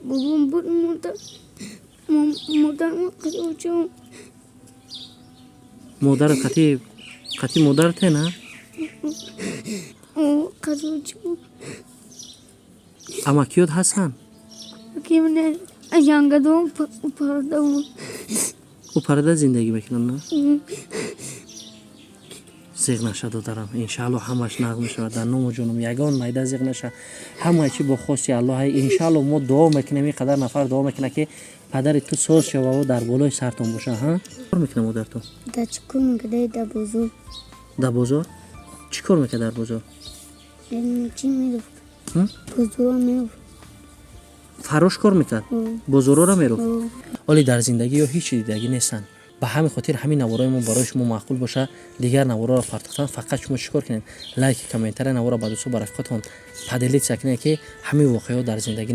Бобом буд, модар, модарам қизочам. Модар қати, қати модарте на? Қизочам. Амакиёт ҳастанд? Ки мене ҷангадом парда. Ӯ парда зиндагӣ мекунад, на? Зиғ наша, додарам, иншаалло, ҳамаш нағз мешавад. Дар ному ҷонум, ягон майда зиғ наша, ҳамаи чи бо хости Аллоҳ, иншаалло. Мо дуо мекунем, ин қадар нафар дуо мекунад, ки падари ту соз шававу дар болои сартон боша. Ҳа, кор мекунад модартон? Да чӣ кор мекарда дар бозор? Дар бозор чӣ кор мекард, дар бозор? Чӣ мерафт, бозорро мерафт. Фаррош кор мекард, бозорора мерафт. Оле дар зиндагӣ ё ҳеҷ дидагӣ нестанд. Ба ҳамин хотир ҳамин наворои мо барои шумо маъқул боша, дигар навороро партохтан. Фақат шумо чӣ кор кунед? Лайки, комментария, навора ба дӯстон, ба рафиқотон поделиться кунед, ки ҳамин воқеаҳо дар зиндагӣ.